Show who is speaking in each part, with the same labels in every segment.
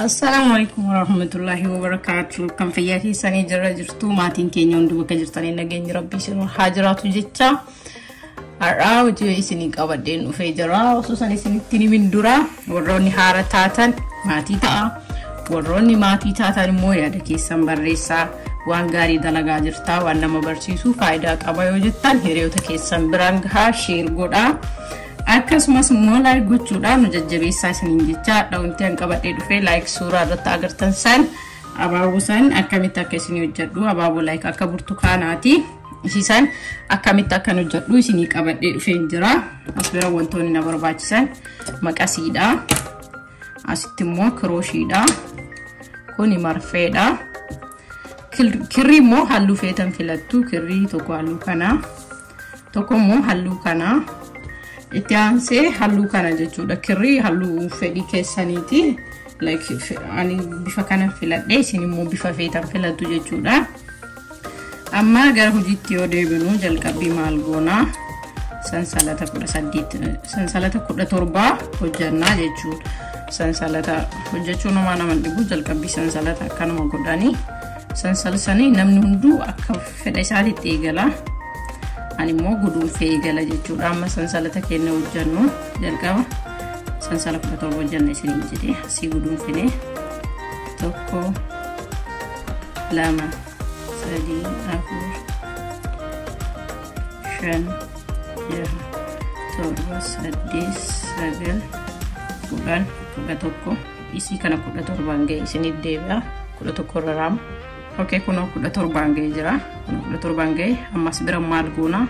Speaker 1: Assalaamu alaikum warahmatullahi wabarakaatu. Kan fayyaa keessanii jira jirtu maatiin keenya hundi bakka jirtanii nageenyi rabbii isin haa jiraatu jecha. Har'aa hojii isinii qabadheen dhufee jira. Osoo san isinitti himin dura warroonni haara taatan maatii ta'a. Warroonni maatii taatan immoo yaada keessan barreessaa. Waan gaarii dalagaa jirtaa waan nama barsiisu faayidaa qaba yoo jettan hiriyoota keessan biraan gahaa share godhaa. Akkasumas immoo like gochuudhaan nu jajjabeessaa isiniin jecha wanti an qabadhee dhufee like suuraa irratti agartan san abaaboo san akkamitti akka isinii hojjedhu abaaboo like akka burtukaanaati. Isiisan akkamitti akkan hojjedhu isinii qabadhee dhufeen jira. As bira wantoonni na barbaachisan maqasiidha. Asitti immoo kirooshiidha. Kuni marfeedha. Kirrii immoo halluu feetan filattu. Kirrii tokko halluu kana, tokko immoo halluu kana. Itti aansee halluu kana jechuudha. Kirrii halluu fedhii keessaniiti. Like ani bifa kana filadhe isin immoo bifa feetan filattu jechuudha. Amma gara hojiitti yoo deebinu jalqabbii maal goonaa? Sansalata 18 sansalata 17 hojjannaa jechuudha. Sansalata hojjechuun homaa nama dhibu jalqabbii sansalata akkanuma godhanii sansalsanii namni hunduu akka fedha isaatiitti eegala. Ani immoo guduunfee eegala jechuudha. Amma sansalata keenya hojjennu jalqaba sansala 17 hojjenna isiniin jedhee asii guduunfine 1 2 3 4 5 6 7 8 9 10 11 isii kana 17 ga'e isiniif deebi'a. 11 irra raama. Okay, kunoo 17 ga'ee jira. Kunoo 17 ga'e ammas bira maal goona?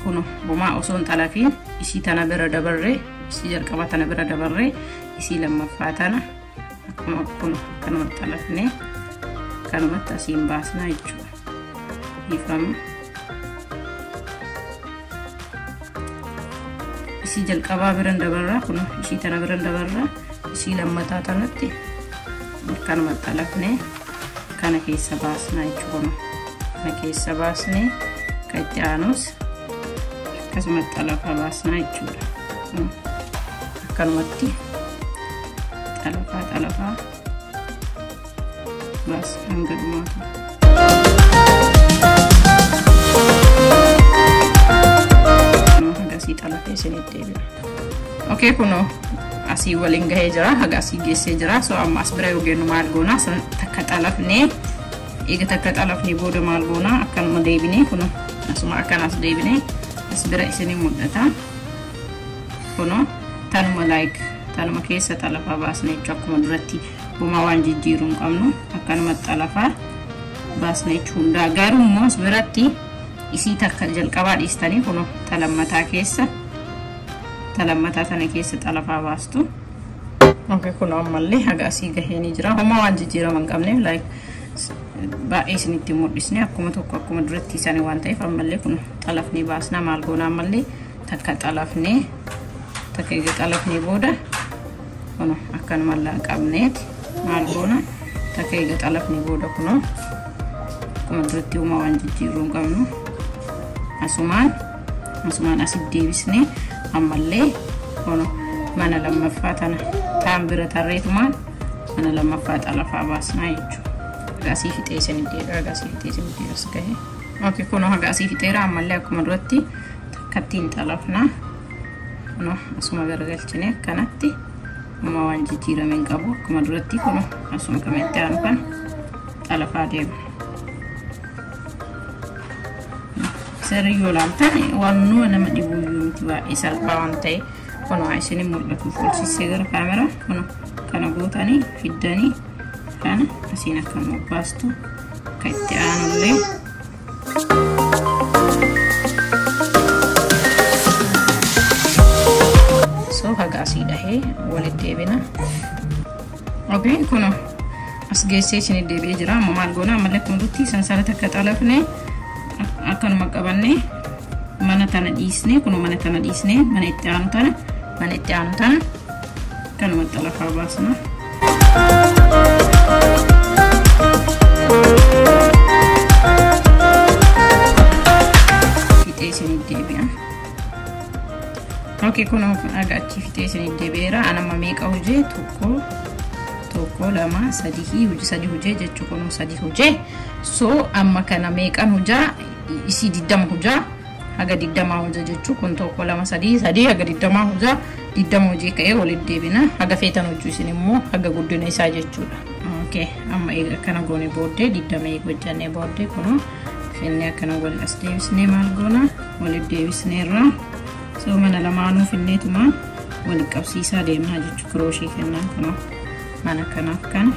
Speaker 1: Kunoo homaa osoo hin xalafiin isii tana bira dabarree isii jalqaba tana bira dabarree isii lammaffaa tana akkuma kunoo akkanumatti xalafnee akkanumatti asiin baasnaa jechuudha. Dhiifama. Isii jalqabaa bira dabarraa kunoo isii tana bira dabarraa isii lammataa tanatti akkanumatti xalafnee kana keessa baasnaa jechuudha. Kana keessa baasnee kan itti aanus akkasumatti xalafaa baasnaa jechuudha. Akkanumatti xalafaa xalafaa baas hanga dhumaatu. Haga asii xalafee isinitti deebi'a. Okay, kunoo asii waliin gahee jira. Haga asii geessee jira. So amma as bira yoo geenyu maal goona? Takka xalafnee eega takka xalafnee booda maal goona? Akkanuma deebinee kunoo asuma akkanas deebinee as bira isinii mul'ata. Kunoo tanuma like tanuma keessa xalafaa baasnee jechuudha. Akkuma duratti homaa waan jijjiiruu hin qabnu akkanuma xalafaa baasnee jechuudha. Garuu immoo as biratti isii takka jalqabaa dhiistanii kunoo talammataa keessa talammataa tana keessa xalafaa baastu. Okay, kunoo ammallee haga asii gahee ni jira. Homaa waan jijjiirama hin qabne like baay'ee isinitti mul'isne akkuma tokko akkuma duratti isaanii waan ta'eef ammallee kun xalafnee baasna. Maal goona ammallee takka xalafnee takka eega xalafnee booda kunoo akkanuma qabneeti maal goona takka eega xalafnee booda kunoo akkuma duratti homaa waan jijjiiruu hin qabnu asumaan asumaan asitti deebisnee ammallee kunoo mana lammaffaa tana taan bira tarreetumaan mana lammaffaa xalafaa baasnaa jechuudha. Haga asii fixee isin deebi'a. Haga asii fixee isin deebi'a as gahe. Okay, kunoo haga asii fixeera ammallee akkuma duratti takkattiin xalafnaa. Kunoo asuma garagalchine akkanatti homaa waan jijjiirame hin qabu akkuma duratti kunoo asuma kamitti aanu kana xalafaa deema. Sirrii yoo ilaaltan waan nama dhibuyyuu miti baay'ee salphaa waan ta'e kunoo isin mul'atuuf olsisee gara kaameraa kunoo kana gootanii fiddanii kana asiin akkanuma baastu akka itti aanullee so haga asii dhahee walitti deebina. Okay, kunoo as geessee isin deebi'ee jira. Amma maal goona? Ammallee akkuma duratti sansalata akka xalafne akkanuma qabannee mana tana dhiisnee kunoo mana tana dhiisnee mana itti aanu tana mana itti aanu tana akkanuma xalafaa baasna. Fixee isin deebi'a. Okay, kunoo haga achi fixee isin deebi'eera. Anamma meeqa hojii? 1 1 2 3 hojii 3 hojii jechuu kun 3 hojii so amma kana meeqan hojaa isii 20 hojaa haga 20 hojaa jechuu kun 1 2 3 3 haga 20 hojaa 20 hojii ka'ee walitti deebina haga feetan hojii isin immoo haga guddina isaa jechuudha. Okay amma eega kana goone booddee 20 eega hojjannee booddee kun finne akkana wal as deebisnee maal goona walitti deebisneerra so mana lamaanuu finneetuma wal qabsiisaa deemnaa jechuu kirooshii kennaa kun mana kanaaf kana.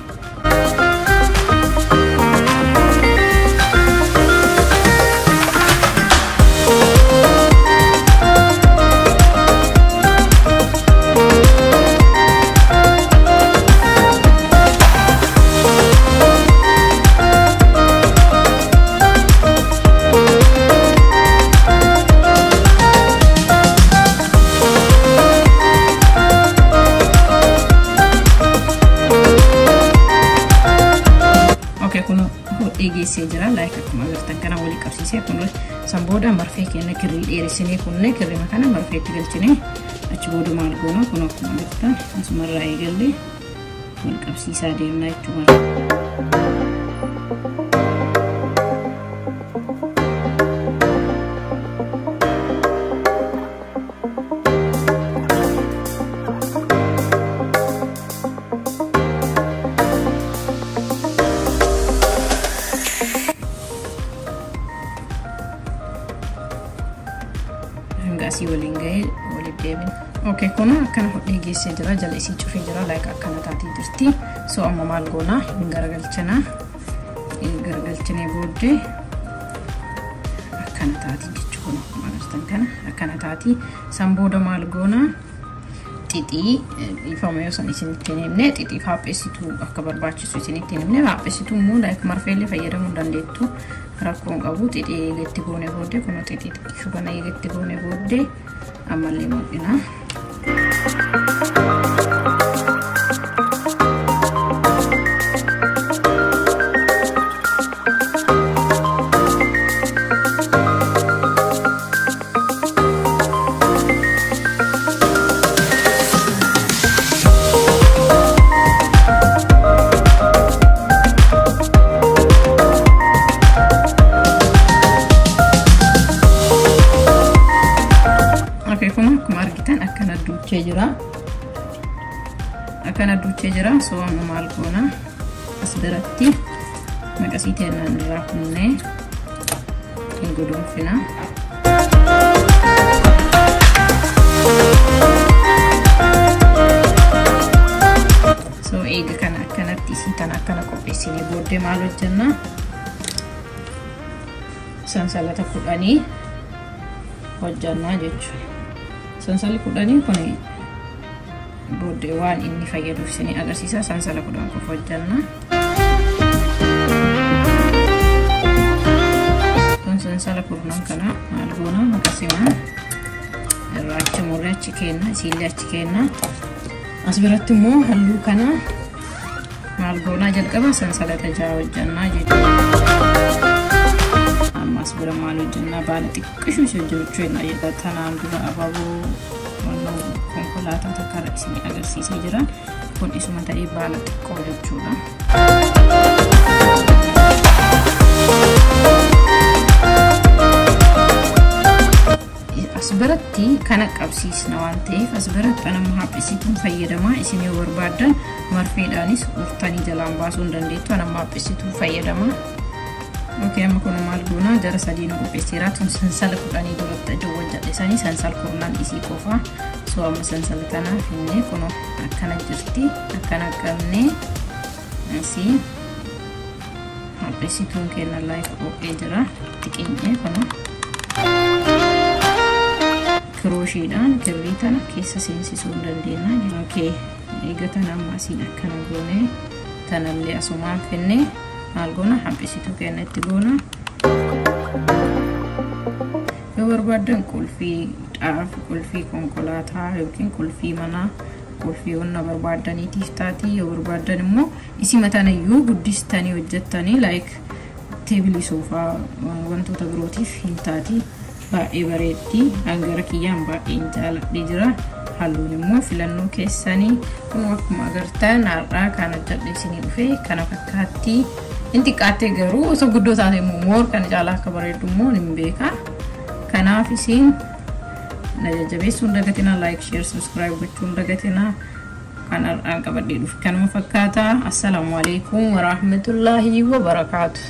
Speaker 1: Geessee jira like akkuma agartan kana walii qabsiisee kun san booda marfee keenya kirrii dheeressinee kunne kirrima kana marfeetti galchinee achi booda maal goona kun akkuma agartan asumarraa eegallee wal qabsiisaa deemna jechuudha. Asii waliin gahee walitti deebina. Okay kun akkana hodhee geessee jira jala isii cufee jira like akkana taatee jirti. So amma maal goona hin garagalchina. Hin garagalchinee booddee akkana taati jechuudha kun akkuma agartan kana akkana taati. San booda maal goona xixii dhiifama yoo san isinitti hin himne xixii hapheessituu akka barbaachisu isinitti hin himne hapheessituu immoo like marfeellee fayyadamuu dandeettu. Rakkoon qabu xixii eegatti goone booddee kun xixii xiqqishu kana eegatti goone booddee ammallee mul'ina. Akkana duuchee jira so amma maal goona as biratti maqasii teenaan irraa kunnee hin guduunfina. So eega kana akkanatti isii tana akkana qopheessinee booddee maal hojjenna sansalata 10 hojjannaa jechuudha. Sansalli 10 kun booddee waan inni fayyaduuf isinii agarsiisa sansala 10 qofa hojjanna. Kun sansala 10 kana maal goona maqasimaa irraa achi murree achi kenna isiillee achi kenna. As biratti immoo halluu kana maal goonaa jalqaba sansalata 6 hojjannaa jechuudha. Amma as bira maal hojjannaa baala xiqqishuu ishee hojjechuu jenna jedha tanaan dura abaaboo konkolaataa takka irra isinii agarsiisee jira. Kun isuma ta'ee baala xiqqoo jechuudha. As biratti kana qabsiisna waan ta'eef as biratti anamma hapheessituun fayyadamaa isin yoo barbaaddan marfeedhaanis urtanii jalaan baasuu hin dandeettu anamma hapheessituun fayyadamaa. Okay amma kun maal goona jara 3 nu qopheesseera tun sansala 10 duratti ajawwan jedhe sansala 10 isii qofa so amma sansala kana finne kun akkana jirti akkana qabne asii hapheessituun kenna like qophee jira xiqqeenye kun kirooshiidhaan kirrii tana keessa seensisuu hin dandeenya. Okay eega tana amma asiin akkana goone tanallee asumaan finne maal goona hapheessituu kenna itti goona. Yoo barbaaddan qulfii dhaaf qulfii konkolaataa yookiin qulfii manaa qulfii wanna barbaaddaniitiif taati yoo barbaaddan immoo isii mataan iyyuu guddistanii hojjettanii like teebilii soofaa wantoota birootiif hin taati. Baay'ee bareeddi hangara kiyyaan baay'een jaaladhee jira. Halluun immoo filannoo keessanii. Kun akkuma agartan har'aa kan hojjedhe isinii dhufe kana fakkaatti. Inni xiqqaattee garuu osoo guddoo taate immoo more kana caalaa akka bareeddu immoo hin beeka. Kanaaf isin na jajjabeessuu hin dagatinaa, like, share, subscribe gochuu hin dagatinaa. Kan har'aan qabadhee dhufe kanuma fakkaata. Assalaamu alaikum warahmatullaahi wabarakaatu.